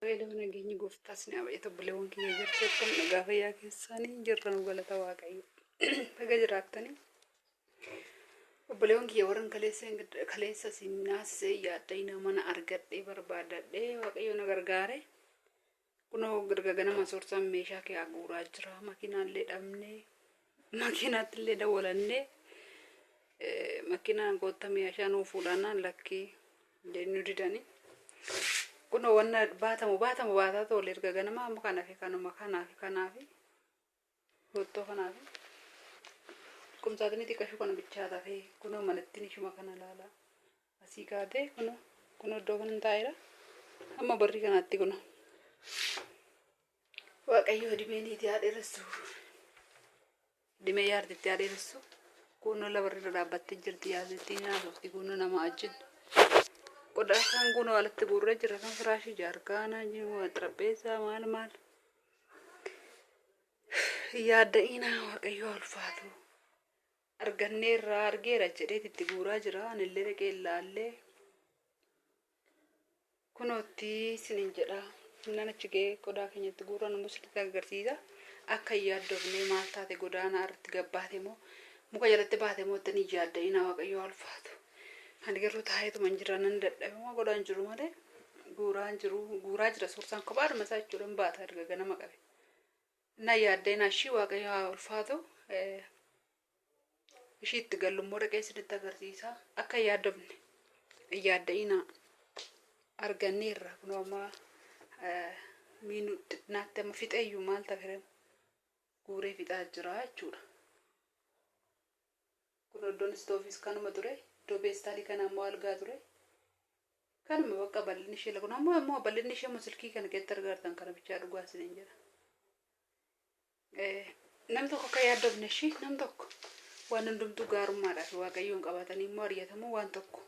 Waaqayyo nageenyi gooftaas ni abayatu obboleewwan kiyya jirtu akkam nagaa fayyaa keessanii jirra nu galata Waaqayyo. Baga jiraattanii obboleewwan kiyya warran kaleessa kaleessa isin naasisee yaaddayina mana argadhee barbaadadhee Waaqayyo na gargaare. Kunoo erga ganama soorsaan meeshaa kee haguuraa jira makiinaallee dhabnee makiinaatti illee dawwalannee makiinaan kootta meeshaa nuu fuudhaanaan lakkii nu didanii. Kunoo wanna baatamu baatamu baataa toole erga ganama amma kana fi kanuma kanaa fi kanaa fi roottoo kanaa fi qumsaaxinii xiqqashuu kana bichaa tafee kunoo manattiin ishuma kana laala asii kaatee kunoo kunoo iddoo kanan taa'eera amma barrii kanaatti kunoo Waaqayyo dhibee niitii haa dheeressu. Dhimee yaartitti haa dheeressu. Kunnoo lafarra irra dhaabbattee jirti yaartittiin haasofti kunnoo nama wajjin. Qodaa kan kunoo alatti guurree jira kan firaashii jaarkaana xarapheessaa maal maal. Yaadda'inaa Waaqayyo haa ulfaatu. Arganneerraa argeera jedheet itti guuraa jira. Anillee dhaqee ilaallee. Kunootti isiniin jedha. Innaan achi ga'ee qodaa keenyatti guuran immoo isinitti agarsiisa. Akka hin yaaddofne maal taate godaanaa irratti gabbaate moo muka jalatti baate moo ittiin hin yaadda'inaa Waaqayyo haa ulfaatu. Ani garuu taa'eetuma hin jira nan dadhabe moo godhaan jiru malee guuraan jiru guuraa jira suursaan kophaadhuma isaa jechuudha hin baata erga ganama qabe. Innaan yaadda'inaa ishii Waaqayyo haa ulfaatu. Ishii itti gallu immoo dhaqee isinitti agarsiisa. Akka hin yaaddofne hin yaadda'inaa. Arganneerra kunoo amma miinu xixnaatti amma fixeeyyuu maal tafe guuree fixaa jira jechuudha. Kun iddoon istoofiis kanuma ture. Iddoo peestaalii kana ammoo algaa ture. Kanuma bakka bal'inni ishee kun ammoo immoo bal'inni ishee immoo silkii kana keessatti argartan kana bichaa dhugaa isiniin jedha. Nam tokko akka yaaddofne ishii nam tokko waan hundumtuu gaarummaadhaaf Waaqayyoon qabatanii immoo ari'atamuu waan tokko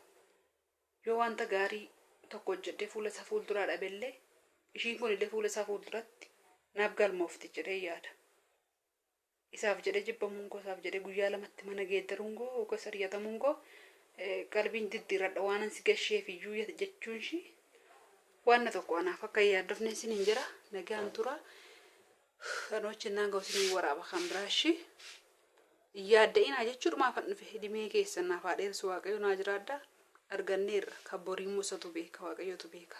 yoo wanta gaarii tokko hojjedhee fuula isaa fuulduraa dhabellee ishiin kun illee fuula isaa fuulduratti naaf galmoofti jedhee yaada. Isaaf jedhee jibbamuun koo isaaf jedhee guyyaa lamatti mana geeddaruun koo yookaas ari'atamuun koo qalbiin diddiiradha waan ansi gasheef iyyuu jechuun ishii waan tokko anaaf akka hin yaaddofne isiniin jira nagaan tura. Kan hojjennaan ga'u isin waraaba kan biraa ishii. Yaadda'inaa jechuudhumaaf an dhufe hidimee keessan naaf haa dheeressu Waaqayyo naa jiraadha. Arganneerra kan borii immoo isatu beeka Waaqayyotu beeka.